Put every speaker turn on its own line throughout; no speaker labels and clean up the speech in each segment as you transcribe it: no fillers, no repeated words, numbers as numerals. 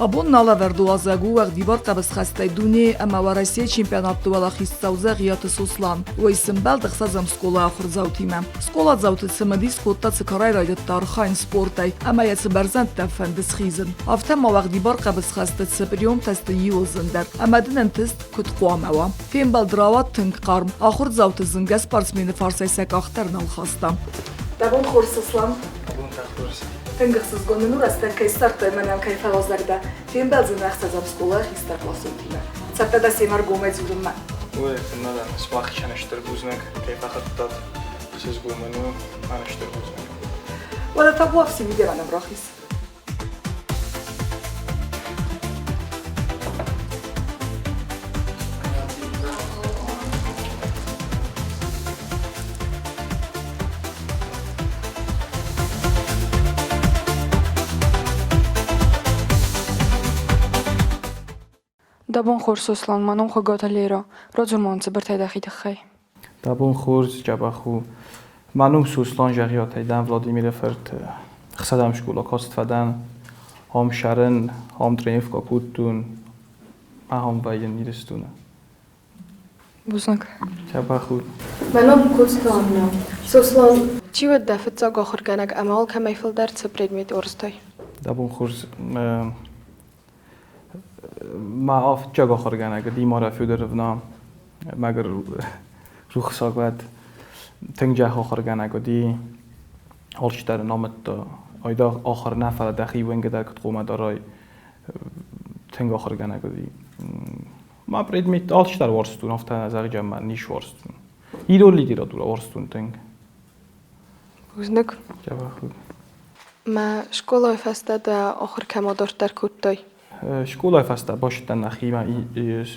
Абон нал ӕвӕрд уазӕг у уӕгъдибар хъӕбысхӕстӕй дунейы ӕмӕ Уӕрӕсейы чемпионатты уӕлахиздзау Дзӕгъиаты Сослан. Уый сымбӕлд ӕхсӕзӕм скъолайы ахуырдзаутимӕ. Скъоладзауты цымыдис кодта Цыкарайы райдыдта архайын спортӕй ӕмӕ йӕ цы бӕрзӕндтӕм фӕнды схизын. Афтӕ ма уӕгъдибар хъӕбысхӕсты цы приемтӕ сты иуыл зындӕр ӕмӕ дын ӕнтыст куыд хъуамӕ уа. Фембӕлд рауад тынг хъарм. Ахуырдзауты зынгӕ спортсмены фарсӕй сӕ къах дӕр нал хаста. Дӕ бон хорз, Сослан.
Бон та хорз.
Тынг ӕхсызгон мын у рӕстӕг кӕй ссардтай мӕнӕн кӕй фӕуазӕг дӕ. Фембӕлдзынӕ ӕхсӕзӕм скъолайы хистӕркъласонтимӕ. Цӕттӕ дӕ семӕ ргомӕй дзурынмӕ?
Ой, куыннӕ дӕн. Сымахӕн стыр бузныг, кӕй фӕхуыдтат. Ӕхсызгон мын у, мӕн стыр бузныг.
Уӕдӕ табуафси мидӕмӕ рахиз.
Дӕ бон хорз, Сослан, мӕ ном Хуыгаты Лера. Радзур ма цыбыртӕй дӕхи тыххӕй.
Дӕ бон хорз, дзӕбӕх у. Мӕ ном Сослан Зӕгъиатӕй дӕн Владимиры фырт. Ӕхсӕзӕм скъола каст фӕдӕн. Ам сӕрын, ам тренировкӕ кодтон. Ахӕм вӕййын Ирыстоны.
Бузныг.
Дзӕбӕх у.
Мӕ ном Коцты Аннӕ. Сослан, чи уыд дӕ фыццаг ахуыргӕнӕг ӕмӕ алкӕмӕй фылдӕр цы предмет уарзтай?
Дӕ бон хорз. Ма фыццаг ахуыргӕнӕг Димара Федоровна мӕгуыр рухсаг уӕд тынг джах ахуыргӕнӕг уыди. Алчидӕр ын амыдта, айдагъ ахуыр нӕ, фӕлӕ дӕхи уӕнгӕ дӕр куыд хъуамӕ дарай. Тынг ахуыргӕнӕг уыди. Мӕ предмет алчидӕр уарзтон, афтӕ нӕ зӕгъгӕ мӕ ницы уарзтон. Ирон литературӕ уарзтон тынг.
Бузныг.
Дзӕбӕх уыд.
Мӕ скъолайы фӕстӕ дӕ ахуыр кӕм адарддӕр кодтай?
Скъолайы фӕстӕ бацыдтӕн нӕхимӕ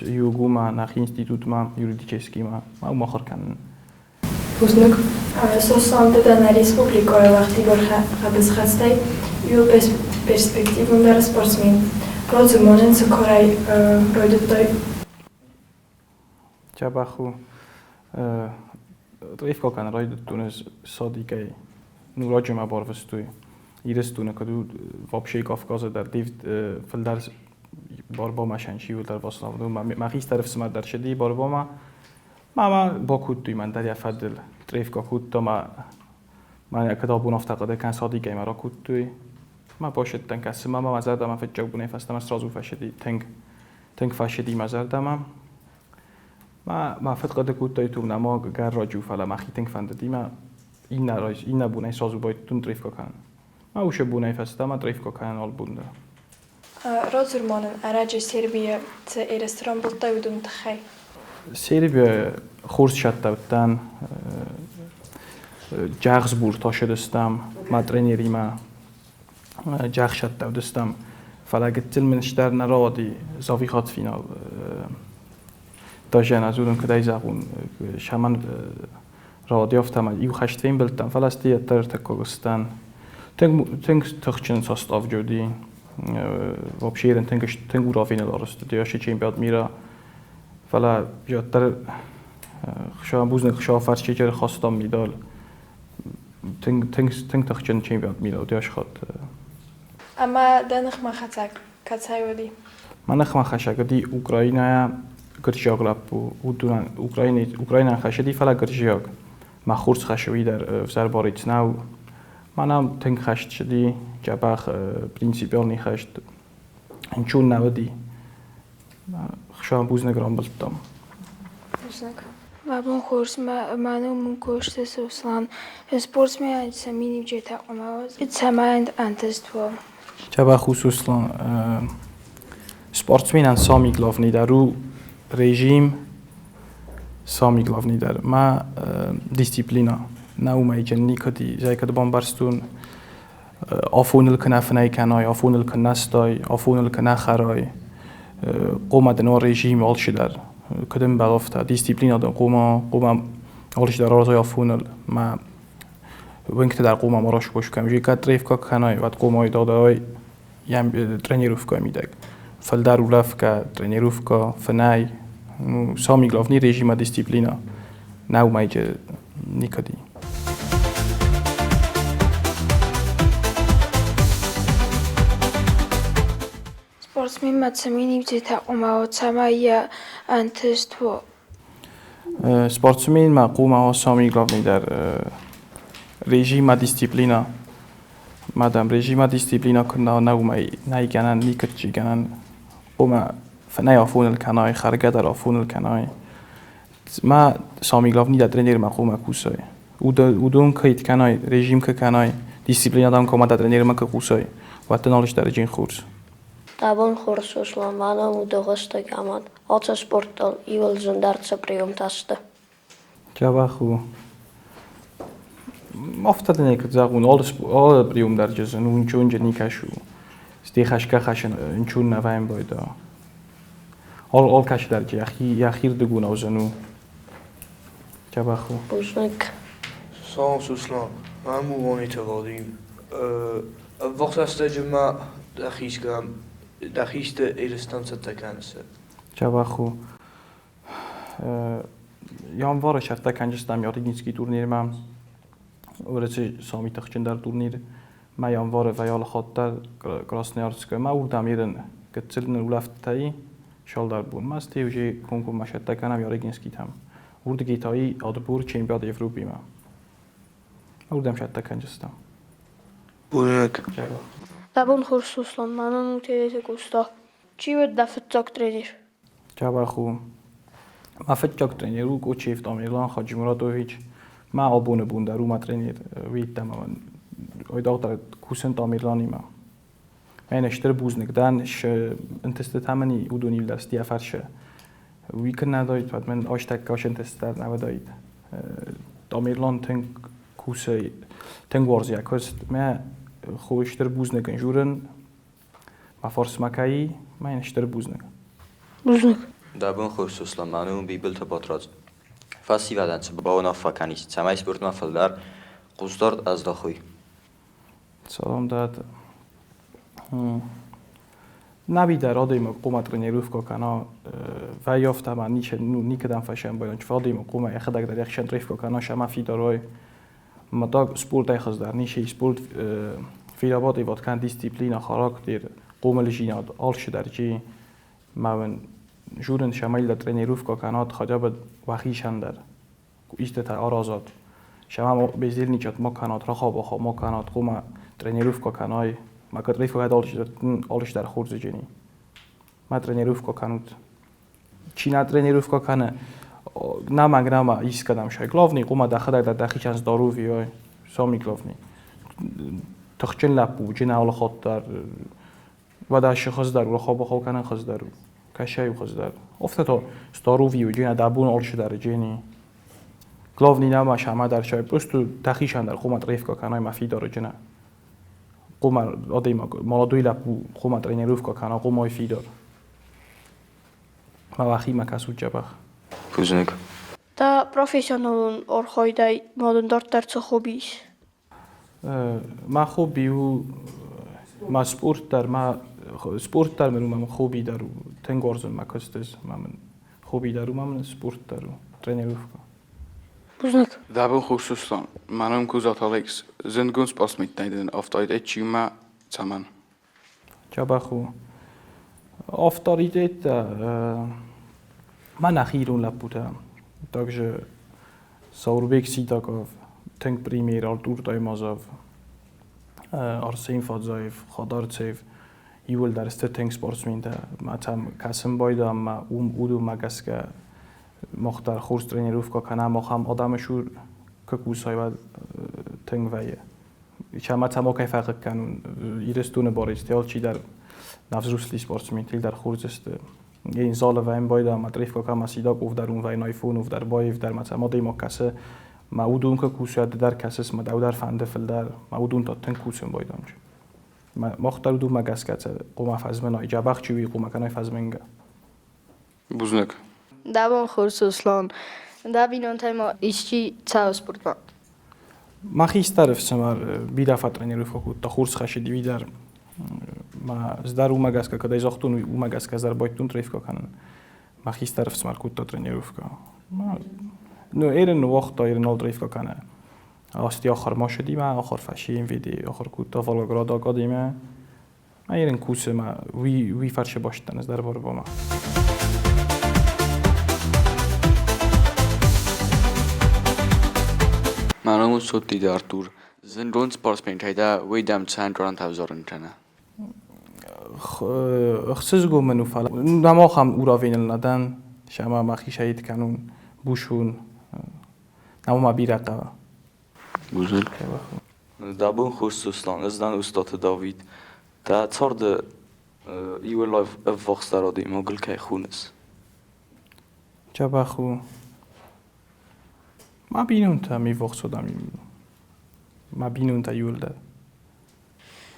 ЮГУ-мӕ, нӕхи институтмӕ, юридическиймӕ. Мӕ уым ахуыр кӕнын.
Бузныг. Сослан, ды дӕ нӕ республикӕйы уӕгъдибар хъӕбысхӕстӕй иу перспективондӕр спортсмен. Радзырмонӕн цы карӕй райдыдтай?
Дзӕбӕх у. Тъифка кӕнын райдыдтон ӕз садикӕй. Ну, раджы мӕ барвыстой. Ирыстоны куыд у, вообще Кавказы дӕр фылдӕр барбамӕ сӕнчи уылдӕр в основном. Мӕ хистӕр ӕфсымӕр дӕр сыди барбамӕ. Мӕ бакодтой мӕн дӕр йӕ фӕдыл. Тъифка кодта мӕ мӕ кӕд абон афтӕ хъуыды кӕн садикӕй мӕ ракодтой. Мӕ басыдтӕн кӕсынмӕ, мӕ зӕрдӕмӕ фыццаг бонӕй фӕстӕмӕ сразу фӕсыди тынг. Тынг фӕсыди мӕ зӕрдӕмӕ. Мӕ фыд хъуыды кодта ютуб нӕма гӕрраджы у, фӕлӕ мӕхи тынг фӕндыди мӕ иннӕ раз иннӕ бонӕй сразу байдыдтон трефка кӕнын. Мӕ уыцы бонӕй фӕстӕмӕ трефка кӕнын ал бон дӕр.
Радзур ма нын ӕрӕджы Сербийы цы ерысты рамбылдтай, уыдоны тыххӕй.
Сербийы хорз сӕттӕуттӕн Джагъзбур тасыдыстӕм мӕ тренеримӕ джахсӕттӕ уыдыстӕм, фӕлӕ гыццыл мын стӕр нӕ рауади завихат финал. Даже ӕнӕ дзурын куыдӕй зӕгъон, сӕмӕн рауади афтӕмӕй иу хӕст фембылдтам, фӕлӕ сты йеддӕр ӕртыккаг стӕн. Тынг, тынг тыхджын составджы уыди. Вообще ерын тынг, тынг уровень арӕзт уыди вообще чемпионат мира. Фӕлӕ уӕддӕр бузныг Хуыцауы фарс хастам медаль. Тынг, тынг, тынг тыхджын чемпионат мира уыди хатт.
Ӕмӕ дӕ ныхмӕ хӕцӕг кӕцӕй уыди?
Мӕ ныхмӕ хӕцӕг уыди Украинӕйӕ гуырдзиаг лӕппу. Уыдонӕн Украинӕйӕн хӕцыди, фӕлӕ гуырдзиаг. Мӕ хорз хӕсы уый дӕр ӕвзӕр бариц нӕу. Мӕнӕ тынг хӕст цыди, дзӕбӕх принципиалный хӕст. Нчун нӕ уыди. Хсӕн бузныг рамбылдтам.
Бузныг.
Мӕ бон хорз, мӕ ном мын Косты Сослан. Спортсмен сӕ миниуджытӕ хъуамӕ цӕмӕй ӕнтыст уа.
Дзӕбӕх у Сослан. Спортсменӕн самый главный дӕр у режим, самый главный дӕр мӕ дисциплина. Нӕ уымӕй никӕд зӕй кӕд бамбӕрстон афоныл куы нӕ фынӕй кӕнай, афоныл куы нӕ стай, афоныл куы нӕ хӕрай, хъуамӕ дын уа режим алчидӕр. Куыд ӕмбӕлы афтӕ, дисциплина дын хъуамӕ, хъуамӕ алчидӕр аразай афоныл. Мӕ уӕнгты дӕр хъуамӕ ма расхос кӕн. Кӕд тренировкӕ кӕнай, уӕд хъуамӕ дӕ йӕм тренировкӕ мидӕг. Фылдӕр улӕфгӕ, тренировкӕ, фынӕй. Ну, самый главный режима дисциплина. Нӕ уымӕй никӕд и.
Спортсмен ма цы миниуджытӕ хъуамӕ уа, цӕмӕй йӕ ӕнтыст уа?
Спортсмен ма хъуамӕ уа самый главный дӕр режима, дисциплина. Мадам, режима, дисциплина куы нӕ уымӕй нӕй гӕнӕн, никӕд чи гӕнӕн. Хъуамӕ фынӕй афоныл кӕнай, хӕргӕ дӕр афоныл кӕнай. Ма самый главный дӕ тренермӕ хъуамӕ кусай. Уыдон кӕй кӕнай, режим кӕй кӕнай, дисциплина дӕм кӕмӕ дӕ тренермӕ куы хъусай, уӕд дын алыш дӕр хорз.
Дӕ бон хорз, Сослан, мӕнӕн у дӕгъӕстӕг амад. Алцы спорттыл иуыл зындӕр цы приемтӕ сты?
Дзӕбӕх у. Афтӕ дын ӕй куыд зӕгъон, алы прием дӕр зын у, нчонджы никӕс у. Стӕй хӕсгӕ-хӕсын нчон нӕ вӕййын байдаа. Алкӕцы дӕр йӕхирдыгонау зын у. Дзӕбӕх у.
Бузныг.
Салам, Сослан. Ам у Уаниты Вадим. Ӕввахс рӕстӕджы ма дӕхи ерыстӕм цӕттӕ кӕныс?
Дзӕбӕх у. Январы сӕртӕ кӕнджыстӕм Ярыгинский турнирмӕ. Уӕрӕсе сами тыхджындӕр турнир. Мӕ январы вӕй хатт дӕр Красноярскы. Мӕ уырдӕм ерын гыццыл ныуулӕфтытӕй цалдӕр бонмӕ, стӕй уже комкоммӕ сӕттӕ кӕнӕм Ярыгинскитӕм. Уырдыгӕй та и отбор чемпионат Европимӕ. Уырдӕм сӕттӕ кӕнджыстӕм.
Бузныг.
Дӕ бон хорз, Сослан, мӕнӕн у Тереты Къоста. Чи уыд дӕ фыццаг тренер?
Дзӕбӕх у. Мӕ фыццаг тренер у Кочиев Тамерлан Хаджимуратович. Мӕ абоны бон дӕр у мӕ тренер. Уыййеддӕмӕ айдагъдӕр кусын Тамерланимӕ. Мӕнӕ стыр бузныг дӕн, ӕнтыстытӕ мын и, уыдон иу дӕр йӕ фӕрсы. Уый куы нӕ уыдаид, уӕд мын азтӕккӕ ӕнтыстытӕ нӕ уыдаид. Тамерлан тынг кусы, тынг уарзы йӕ куыст. Мӕ хо стыр бузныг ын журын, Мӕ фарсмӕ кӕй, мӕ йын стыр бузныг.
Бузныг.
Дӕ бон хорз, Сослан, мӕнӕ уын Бибылты Батрадз. Фӕсивӕдӕн цы бауынаффӕ кӕнис, цӕмӕй спортмӕ фылдӕр хъусдард аздахой?
Салам дӕт. Нӕ дӕр адӕймаг хъуамӕ тренировкӕ кӕна, вӕййы афтӕ ӕмӕ никӕдӕм фӕсӕмбӕлон, фӕлӕ адӕймаг хъуамӕ йӕхӕдӕг дӕр йӕхицӕн тренировкӕ кӕна, сӕмӕ фидарой. Ма спортӕй хуыздӕр ницы спорт фидабадивад кӕн дисциплина, характер, хъомылдзинад, алцыдӕр чи ма уын журын сӕмӕй тренировка кӕнат хотя бы уӕхицӕн дӕр. Истытӕ аразат. Сӕмӕ бездельничать ма кӕнат, рахабаха ма кӕнат, хъуамӕ тренировка кӕнай. Ма кӕд тренировка алцыдӕр хорз уыдзӕни. Ма тренировка кӕнут. Чи нӕ тренировка кӕны, нӕмӕг нӕма искӕдӕм сӕ. Главный хъуамӕ дӕхӕдӕг дӕр дӕхицӕн здоровье уай. Самый главный. Тыхджын лӕппу, джын алы хатт дӕр уӕдӕ шы хуыздӕр у, рахау-бахау кӕнын хуыздӕр у, кӕсӕй у хуыздӕр. Афтӕ та здоровье у, джина дӕ бон алцыдӕр джени. Главный нӕма сӕмӕ дӕр сӕ просто дӕхицӕн дӕр хъуамӕ тренировка кӕнай мӕ фидар джина. Хъуамӕ адӕймаг, молодой лӕппу хъуамӕ тренировка кӕна, хъуамӕ уой фидар. Мӕ уӕхимӕ кӕсут дзӕбӕх.
Бузныг.
Дӕ профессионалон архайдӕй ма дын дарддӕр цы хобби ис?
Мӕ хобби у мӕ спорт дӕр, мӕ спорт дӕр мын у мӕ хобби дӕр у. Тынг уарзын мӕ куыст ӕз, мӕ мын хобби дӕр у, мӕ мын спорт дӕр у, тренировка.
Бузныг.
Дӕ бон хорз, Сослан. Мӕ ном Козаты Алекс. Зындгонд спортсментӕй дын авторитет чи у мӕ цӕмӕн?
Дзӕбӕх у. Авторитеттӕ мӕ нӕхи ирон лӕппутӕ, также Саурбег Сидаков, тынг премьер Артур Таймазов, Арсен Фадзаев, Хадарцев, иууылдӕр сты тынг спортсментӕ. Мӕ сӕм кӕсын байдам, мӕ уыдонмӕ гӕсгӕ мах дӕр хорз тренировкӕ кӕнӕм, ахӕм адӕмы цур куы кусай, уӕд тынг вӕййы. Сӕмӕ цӕмӕ кӕй фӕхъыг кӕнун, Иристони баристи алчидӕр на взрослый спортсмен дӕр хорз сты. Ин залы вӕйн байда, ма трефка кӕма Сидаков дӕр ун вӕйн Айфонов дӕр, Баев дӕр, ма цӕмӕ адӕймаг кӕсы, ма уыдон куы кусӕд, ды дӕр кӕсыс, ма дӕу дӕр фӕнды фылдӕр, ма уыдон та тынг кусын байдамч. Мах дӕр уыдонмӕ гӕсгӕ хъуамӕ фӕзмынай, дзӕбӕх чи уый хъуамӕ кӕнай фӕзмынгӕ.
Бузныг.
Дӕ бон хорз, Сослан. Дӕ бинонтӕй ма исчи цӕуы спортмӕ?
Мӕ хистӕр ӕфсымӕр бирӕ фӕтренировкӕ кодта, хорз хӕссыди уый дӕр. Мӕ ӕз дӕр уымӕ гӕсгӕ, кӕд ӕй загътон, уымӕ гӕсгӕ ӕз дӕр байдтон тренировкӕ кӕнын. Мӕ хистӕр ӕфсымӕр кодта тренировкӕ. Ну, ерын ныууагъта, ерын нал тренировкӕ кӕны. Асти ахуыр ма сыди мӕ ахуыр фӕци МВД, ахуыр кодта Волгограды академийӕ. Ма ерын кусы, ма уый фӕрсы баст дӕн ӕз дӕр Борбомӕ.
Мӕ ном у Соттиты Артур. Зындгонд спортсментӕй дӕ уый дӕм цӕрӕнбонтӕ ӕвзарын кӕны?
Ӕхсызгон мын у, фӕлӕ нӕма ахӕм уровеныл нӕ дӕн, сӕмӕ мӕхи саид кӕнун, бусун. Нӕма ма бирӕ хъӕуы.
Бузныг.
Дӕ бон хорз, Сослан, ӕз дӕн Устаты Давид. Дӕ царды иуыл ӕввахсдӕр адӕймагыл кӕй хоныс?
Дзӕбӕх у. Мӕ бинонтӕ ме ввахс адӕм, мӕ бинонтӕ иууылдӕр.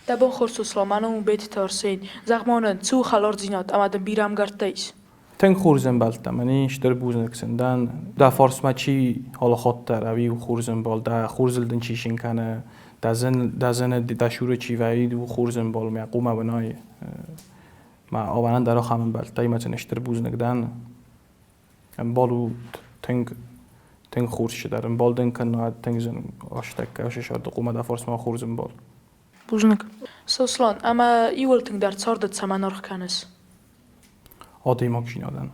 Дӕ бон хорз, Сослан, мӕ ном у Бететы Арсен. Зӕгъ-ма мӕнӕн, цы у хӕлардзинад ӕмӕ дын бирӕ ӕмгӕрттӕ ис?
Тынг хорз ӕмбӕлттӕ мын ис, стыр бузныг сын дӕн. Дӕ фарсмӕ чи алыхатт дӕр ӕви у хорз ӕмбал, дӕ хорзыл дын чи цин кӕны, дӕ зын, дӕ зыны, дӕ сюры чи вӕййы, у хорз ӕмбал, мӕ хъумӕ бынай. Мӕ авӕнӕн дӕр ахӕм ӕмбӕлттӕ имӕ сын стыр бузныг дӕн. Ӕмбал у тынг, тынг хорз чидӕр. Ӕмбал дын кӕнӕ тынг зын астӕккӕ сӕрды хъумӕ дӕ фарсмӕ хорз ӕмбал.
Бузныг. Сослан, ӕмӕ иуыл тынгдӕр царды цӕмӕн аргъ кӕныс?
Адӕймагдзинадӕн.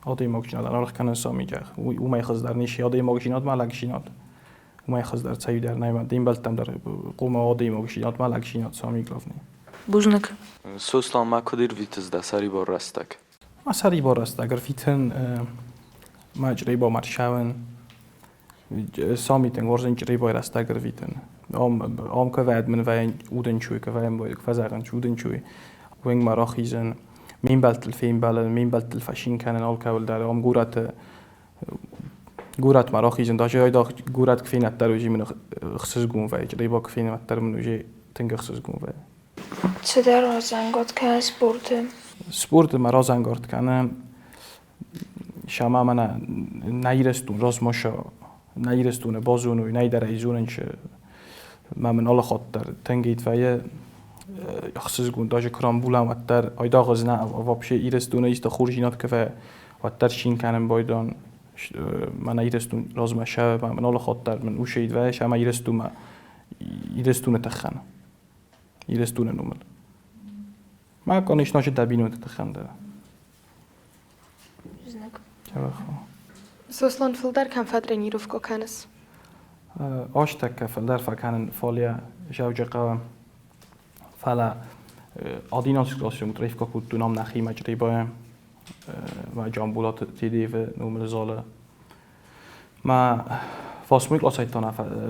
Адӕймагдзинадӕн аргъ кӕнын сомикӕ. Уымӕй хуыздӕр ницы. Адӕймагдзинад ма лӕгдзинад. Уымӕй хуыздӕр цӕйдӕр нӕй. Де мбӕлттӕм дӕр хъуамӕ адӕймагдзинад ма лӕгдзинад сомик главный.
Бузныг.
Сослан, ма куыд ӕрвитыс дӕ сӕрибар рӕстӕг?
Мӕ сӕрибар рӕстӕг ӕрвитын мӕ чъребомӕ ссӕуын. Самитын уарзын чъребой рӕстӕг ӕрвитын. Ам кӕвӕд мын вӕййын удӕнцой, кӕвӕйын фӕзӕгъын удӕнцой. Уынгмӕ рахизын, ме мбӕлттыл фембӕлын, ме мбӕлттыл фӕцин кӕнын алкӕуыл дӕр. Ам горӕты горӕтмӕ рахизын, даже айдагъ горӕт куы фенӕд дӕр уже мын ӕхсызгон вӕййы, чъребо куы фенӕд дӕр мын уже тынг ӕхсызгон вӕййы.
Цыдӕр разӕнгард кӕны спорты.
Спорты мӕ разӕнгард кӕны сӕмӕ мӕнӕ нӕ Ирыстон размӕ нӕ Ирыстоны базоной, нӕ дӕр ӕй зонын, мӕ мын алы хатт дӕр тынг вӕййы ӕхсызгон, даже куы рамбулӕм, уӕддӕр айдагъ ӕз нӕ, вообще Ирыстоны исты хорздзинад куы вӕййы, уӕддӕр цин кӕнын байдайын. Мӕнӕ Ирыстон размӕ сӕ мӕ мын алы хатт дӕр мын усӕй вӕййы, сӕмӕ Ирыстонмӕ Ирыстоны тыххӕн. Ирыстоны номыл. Мӕ конечно же дӕ бинонты тыххӕн дӕр.
Знак.
Сослан, фылдӕр кӕм фӕтренировкӕ кӕныс?
Азтӕккӕ фылдӕр фӕкӕнын фале Зӕуджыхъӕуы. Фӕлӕ 11 классы тренировкӕ кодтон ам нӕхимӕ Чъребайы, мӕ Джамбулаты Тедеевы номыл залы. Мӕ восьмой классӕй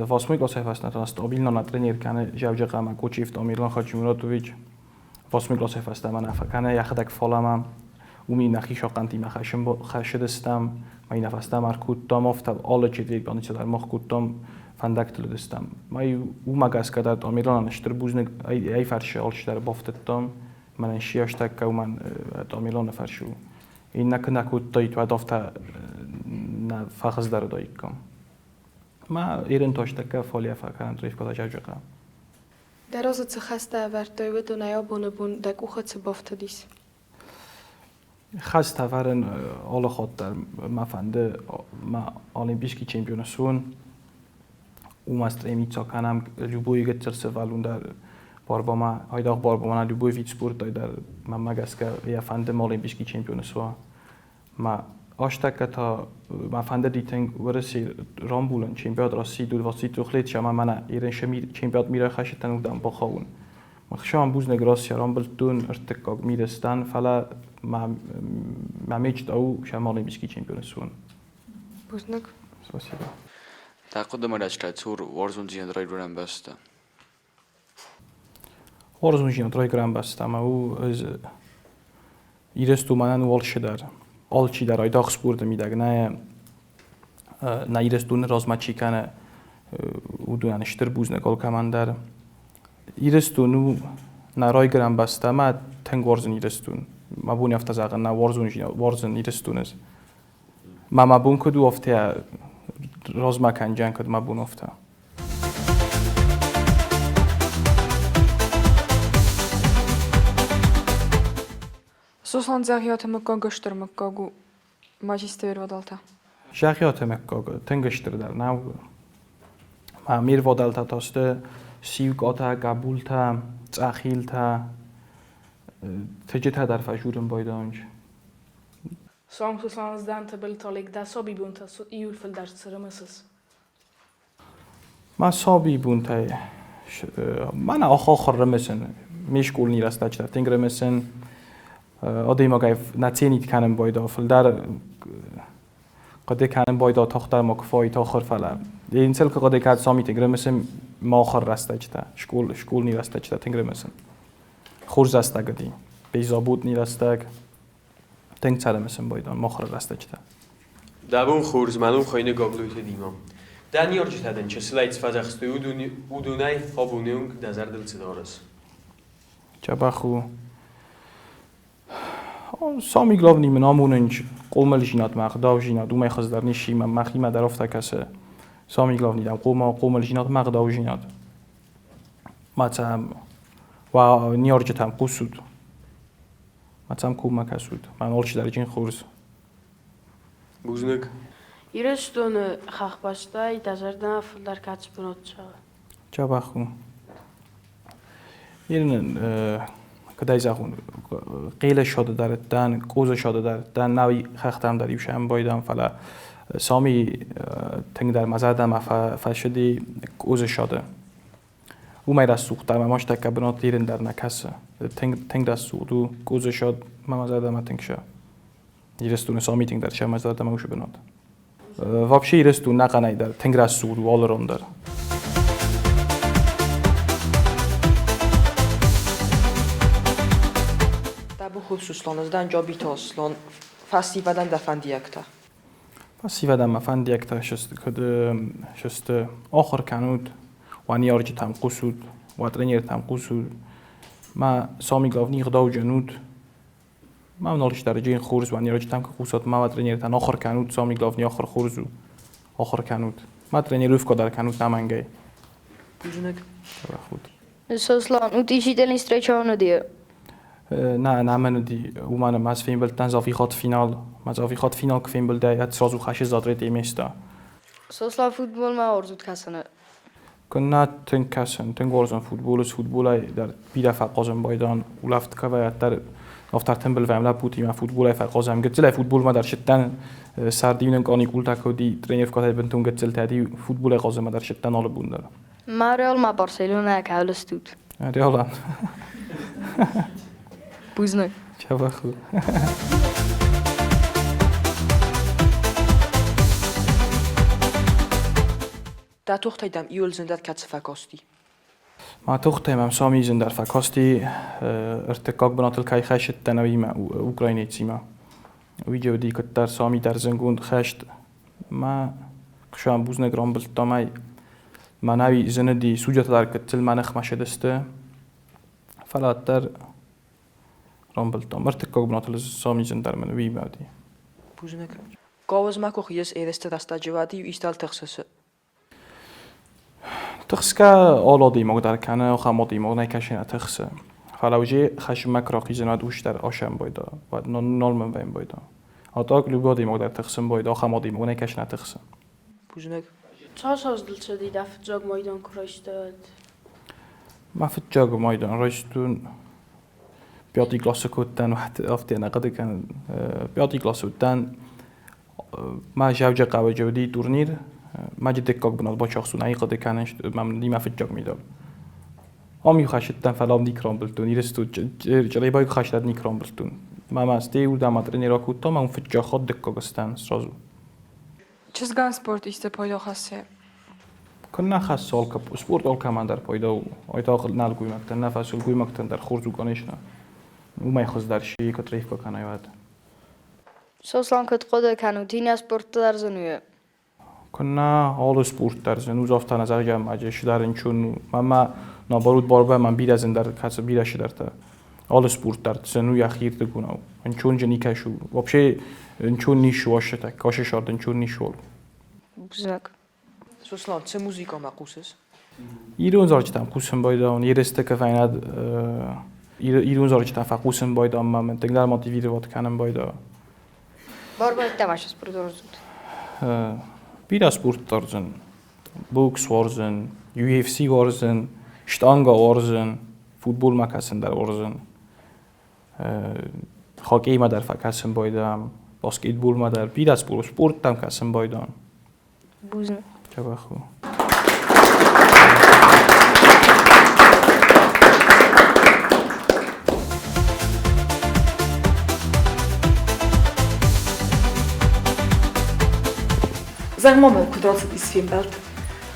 восьмой классӕй фӕстӕ стабильно нӕ тренер кӕны Зӕуджыхъӕумӕ Кочиев Тамерлан Хаджимуратович. Восьмой классӕй фӕстӕмӕ нӕ фӕкӕны йӕхӕдӕг фалӕмӕ. Уым нӕхи сахъантимӕ хӕссыдыстӕм, мӕ нӕ фӕстӕмӕ ӕркодтам, афтӕ алы четверг больницӕ дӕр мах кодтам, фӕндӕгтыл уыдыстӕм. Мӕ уымӕ гӕсгӕ дӕр Тамерланӕн стыр бузныг ӕй фӕрсы алчидӕр бафтыдтам. Мӕнӕн сиӕстӕггӕ уымӕн Тамерланы фӕрсы у. Иннӕ куы нӕ кодтаид, уӕд афтӕ нӕ фӕхуыздӕр уыдаиккам. Мӕ ерын тӕккӕ фале фӕкӕнӕн трефкота Зӕуджыхъӕу.
Дӕ разы цы хӕстӕ ӕвӕрдтой, уыдонӕй абоны бон дӕ къухы цы бафтыдис?
Хӕстӕ ӕвӕрын алы хатт дӕр мӕ фӕнды мӕ олимпийский чемпион суын. Уымӕ стремиться кӕнӕм любой гыццыл сывӕллон дӕр борбомӕ, айдагъ борбомӕ нӕ любой вид спортай дӕр мӕнмӕ гӕсгӕ йӕ фӕнды олимпийский чемпион суа. Мӕ астӕккӕ та мӕ фӕндыди тынг Уӕрӕсейы рамбулын чемпионат России 20 лет ӕмӕ мӕнӕ ерын чемпионат мира хӕсытӕн уыдӕм бахауын. Махсӕм бузныг Россия рамбылдтон ӕртыккаг миры стан, фӕлӕ мӕ мечта у сӕм олимпийский чемпион суын.
Бузныг.
Спасибо.
Дӕ хъуыдымӕ гӕсгӕ цур уарзондзинад райгуырӕн бӕстӕ?
Уарзондзинад райгуырӕн бӕстӕмӕ у ӕз Ирыстон мӕнӕн у алчидӕр. Алчидӕр айдагъ спорты мидӕг нӕ нӕ Ирыстоны размӕ чи кӕны, уыдонӕн стыр бузныг алкӕмӕн дӕр. Ирыстон у нӕ райгуырӕн бӕстӕ ӕмӕ тынг уарзын Ирыстон. Мӕ бон афтӕ зӕгъын нӕ уарзын Ирыстон ӕз. Мӕ мӕ бон куыд у, афтӕ размӕ кӕнджӕн куыд мӕ бон афтӕ.
Сослан Дзӕгъиаты мыггаг стыр мыггаг у. Мазисты ӕрвадӕлтӕ.
Зӕгъиаты мыггаг тынг стырдӕр нӕу. Ме рвадӕлтӕ та сты Сиукъатӕ, Къӕбултӕ, Цъӕхилтӕ, Тыджытӕ дӕр фӕжурын байдайынц.
Салам, Сослан, ӕз дӕн Тыбылты Олег. Дӕ сабибонтӕ иууыл фылдӕр цы рымысыс?
Мӕ сабибонтӕй мӕнӕ ахуыр рымысын. Ме скъолни рӕстӕджытӕ тынг рымысын. Адӕймагӕй нӕ ценит кӕнын байдаа, фылдӕр хъуыды кӕнын байдаа тохтӕ ма куы фӕуид ахуыр, фӕлӕ инцел куы хъуыды кӕд сами тынг рымысын мӕ ахуыр рӕстӕджытӕ, скъолни рӕстӕджытӕ тынг рымысын. Хорз рӕстӕг уыди. Беззаботный рӕстӕг. Тынг цӕрымысын байдaan мӕ ахуыры рӕстӕджытӕ.
Дӕ бон хорз, мӕ ном хуыйны Гаглойты Дима. Дӕ ныййарджытӕ дын чысылӕй цы фӕдзӕхстой, уыдонӕй абоны онг дӕ зӕрдыл цы дарыс?
Дзӕбӕх у. Самый главный мын амонынч хъомылдзинадмӕ, ӕгъдаудзинад, уымӕй хуыздӕр ничи мӕм мӕхимӕ дӕр афтӕ кӕсы. Самый главный, дам, хъомылдзинадмӕ ӕгъдаудзинад. Ма цӕм уӕ ныййарджытӕм хъусут. Ма цӕм коммӕ кӕсут. Мӕн алчидӕр хорз.
Бузныг.
Ирыстоны хӕхбӕстӕй дӕ зӕрдӕмӕ фылдӕр кӕцы бынат цӕуы?
Дзӕбӕх у. Ирнын куыдӕй зӕгъон, хъелы шоды дӕр дӕн, къозы шоды дӕр дӕн, науи хӕхтӕм дӕр иу сӕмбойдӕн, фӕлӕ сами тынгдӕр мӕ зӕрдӕмӕ фӕсыди къозы шоды. Уымӕй рӕсугъддӕр мӕ мастӕккӕ бынат ирын дӕр нӕ кӕсы. Тынг, тынг рӕсугъд у къозы шод, мӕ зӕрдӕмӕ тынг сӕ. Ирыстоны сами тынгдӕр сӕ мӕ зӕрдӕмӕ уыцы бынат. Вообще Ирыстон нӕхъӕнӕй дӕр тынг рӕсугъд у алы рон дӕр.
Дӕ бон хорз, Сослан, ӕз дӕн Джабиты Аслан. Фӕсивӕдӕн дӕ фӕндиӕгтӕ?
Фӕсивӕдӕн мӕ фӕндиӕгтӕ куыд сты ахуыр кӕнут, уӕ ныййарджытӕм хъусут, уӕ тренертӕм хъусут, мӕ самый главный ӕгъдауджын ут, Мӕ нолчдарджын хорз уа, ныййарджытӕм куы хъусат, мӕ тренертӕн ахуыр кӕнут, самый главный ахуыр хорз у, ахуыр кӕнут. Мӕ тренировка дӕр кӕнут нӕмӕнгӕй.
Бузныг.
Рахут.
Сослан, утешительный встреча уыди?
Нӕ, нӕмӕн уыди. Уымӕн ӕмӕ ӕз фембӕлдтӕн Завихат финал. Мӕ Завихат финал куы фембӕлдӕй, ӕд сразу хӕсы за третье место.
Сослан футболмӕ уарзут кӕсыны?
Куыннӕ тынг кӕсын, тынг уарзын футбол, футболӕй дӕр бирӕ фӕхъазын байдан, улӕфт кӕвӕйӕ дӕр афтӕ тымбыл вӕм лӕппутимӕ футболӕй фӕхъазӕм. Гыццылӕй футболмӕ дӕр сыдтӕн, сӕрд иунӕг каникултӕ куы уыди, тренировкӕтӕй бынтон гыццылтӕ уыди, футболӕй хъазынмӕ дӕр сыдтӕн алы бон дӕр.
Ма Реал, ма Барселонӕ кӕуыл стут?
Реалӕн.
Бузныг.
Дзӕбӕх у.
Дӕ тохтӕй дӕм иуыл зындӕр кӕцы фӕкасти?
Мӕ тохтӕй мӕм сами зындӕр фӕкасти, ӕртыккаг бынатыл кӕй хӕсыдтӕн ӕви украинецимӕ. Уый уыди куыддӕр сами дӕр зынгонд хӕст. Мӕ хъуысӕн бузныг рамбылдтам ӕй. Мӕнӕуи зыныди судьятӕ дӕр гыццыл мӕ ныхмӕ сыдысты. Фӕлӕ уӕддӕр рамбылдтам. Ӕртыккаг бынатыл сами зындӕр мын уыимӕ уыди.
Бузныг. Гауызмӕ куы хизыс ерысты рӕстӕджы, уӕд-иу истӕуыл тыхсыс?
Тыхсгӕ алы адӕймаг дӕр кӕны, ахӕм адӕймаг нӕ кӕсы нӕ тыхсы. Фӕлӕ уже хӕсынмӕ куы рахизын, уӕд ус дӕр асӕн байда, уӕд нал мын вӕййын байда. А так любой адӕймаг дӕр тыхсын байда, ахӕм адӕймаг нӕ кӕсы нӕ тыхсы.
Бузныг.
Цас аздыл цыди дӕ фыццаг майдан куы райстай, уӕд?
Мӕ фыццаг майдан райстон пятый классы кодтан, афтӕ нӕ хъуыды кӕнын. Пятый классы уыдтӕн, мӕ Зӕуджыхъӕуы уыди турнир, мӕ дыккаг бынат бацахсун ӕй хъуыды кӕнын, мӕм нимӕ фыццаг медаль. Ам иу хӕсыдтӕн, фӕлӕ ам никуы рамбылдтон. Ирыстон Чъребайы куы хӕстӕд никуы рамбылдтон. Мӕ мастӕй уырдӕм тренер акодта, ӕмӕ уым фыццаг хатт дыккаг стӕн сразу.
Чызгӕн спорт исты пайда хӕссы?
Куыннӕ хӕссы алкӕ, спорт алкӕмӕн дӕр пайда у. Айтагъ нӕлгоймӕгтӕн нӕ, фӕлӕ сылгоймӕгтӕн дӕр хорз у, конечно. Уымӕй хуыздӕр си катрейфка кӕнай уӕд.
Сослан куыд хъуыды кӕнут, иннӕ спортты дӕр зын у?
Куыннӕ алы спорт дӕр зын у, афтӕ нӕ зӕгъгӕ, маджы сидӕр нчун у. Мӕнмӕ наоборот барбӕ мӕн бирӕ зындӕр кӕсы бирӕ сидӕртӕ. Алы спорт дӕр зын у йӕхирдыгонау. Нчунджы никӕс у. Вообще нчун нишы уащытӕ, кашы сӕрд нчун нишы ол.
Бузныг.
Сослан, цы музыкамӕ хъусыс?
Ирон зарджытӕм хъусын байдайон, ерысты кӕвӕйнад ирон зарджытӕм фӕхъусын байдайон ӕмӕ мын тынгдӕр мотивировать кӕнын байдайа.
Барбӕттӕ ма спорт уарзут?
Бирӕ спорт уарзын. Бокс уарзын, UFC уарзын. Штанга уарзын, футболмӕ кӕсын дӕр уарзын. Хоккеймӕ дӕр фӕкӕсын байдам, баскетболмӕ дӕр, бирӕ спорттӕм кӕсын байдам.
Бузныг.
Дзӕбӕх у.
Зӕгъ ма мын, куыд рацыдис фембӕлд?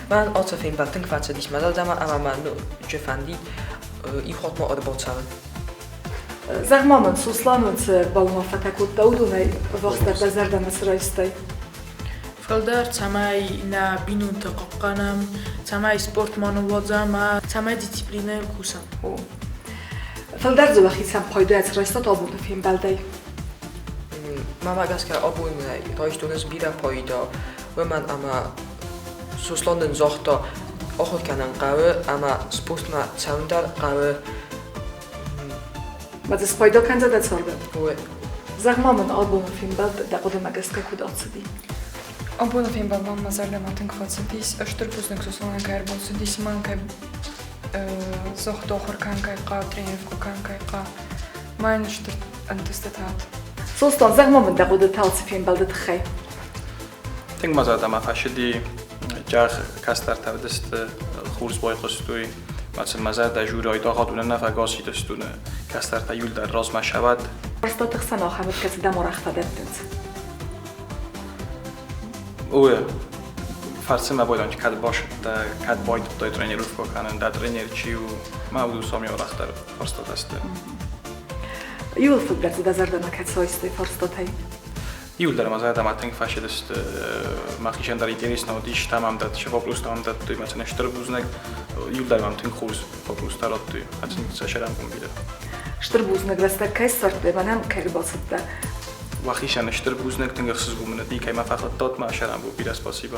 Мӕн ацы фембӕлд тынг фӕцыдис мӕ зӕрдӕмӕ ӕмӕ мӕ ноджы фӕндид иу хатт ма ӕрбацӕуын.
Зӕгъ ма мын, Сослан уын цы бауынаффӕтӕ кодта, уыдонӕй ӕввахсдӕр дӕ зӕрдӕмӕ цы райстай?
Фылдӕр цӕмӕй нӕ бинонты хъахъхъӕнӕм, цӕмӕй спорт ма ныууадзӕм ӕмӕ цӕмӕй дисциплинӕйыл кусӕм.
Фылдӕр дзы уӕхицӕн пайда цы райстат абоны фембӕлдӕй?
Мӕнмӕ гӕсгӕ абон райстон ӕз бирӕ пайда, уымӕн ӕмӕ Сослан нын загъта, ахуыр кӕнын хъӕуы ӕмӕ спортмӕ цӕуын дӕр хъӕуы.
Ма дзы спайда кӕндзӕ дӕ царды?
Уый.
Зӕгъ-ма мын, абоны фембӕлд дӕ хъуыдымӕ гӕсгӕ куыд ацыди?
Абоны фембӕлд мӕм мӕ зӕрдӕмӕ тынг фӕцыдис. Стыр бузныг Сосланӕн кӕй ӕрбацыдис, мӕн кӕй загъта ахуыр кӕнын кӕй хъӕуы, тренировкӕ кӕнын кӕй хъӕуы. Мӕн стыр ӕнтыстытӕ.
Сослан, зӕгъ-ма мын дӕ хъуыдытӕ алцы фембӕлды тыххӕй.
Тынг мӕ зӕрдӕмӕ фӕцыди, джах кӕстӕртӕ уыдысты, хорз байхъуыстой. Мӕ сын мӕ зӕрдӕ журӕй дагъадуны нӕ фӕгасидыстон, кӕстӕртӕ иуылдӕр размӕ сӕвӕд.
Фарстаты хсӕн ахӕм уыд, кӕцы дӕм арӕх фӕдӕттынц?
Ой, фӕрсы мӕ бойдан, кӕд басыдтӕ, кӕд байдыдтай тренировкӕ кӕнын, дӕ тренер чи у, мӕ уыд сами арӕхдӕр фарстатӕ сты.
Иуыл фылдӕр дзы дӕ зӕрдӕмӕ кӕд сайстай фарстатӕй?
Иуылдӕр мӕ зӕрдӕмӕ тынг фӕцыдысты. Мӕхицӕн дӕр интересно уыдис, мӕм дӕр цы вопростӕ мӕм дӕттой, мӕ сын стыр бузныг. Иуылдӕр мӕм тынг хорз вопростӕ радтой, ӕцӕг сӕ сӕрӕнбон бирӕ.
Стыр бузныг, рӕстӕг кӕй ссардтай, мӕнӕн кӕй ӕрбацыдтӕ.
Уӕхицӕн стыр бузныг, тынг ӕхсызгон мын уыди, кӕй мӕ фӕхуыдтат, мӕ сӕрӕнбон бирӕ спасибо.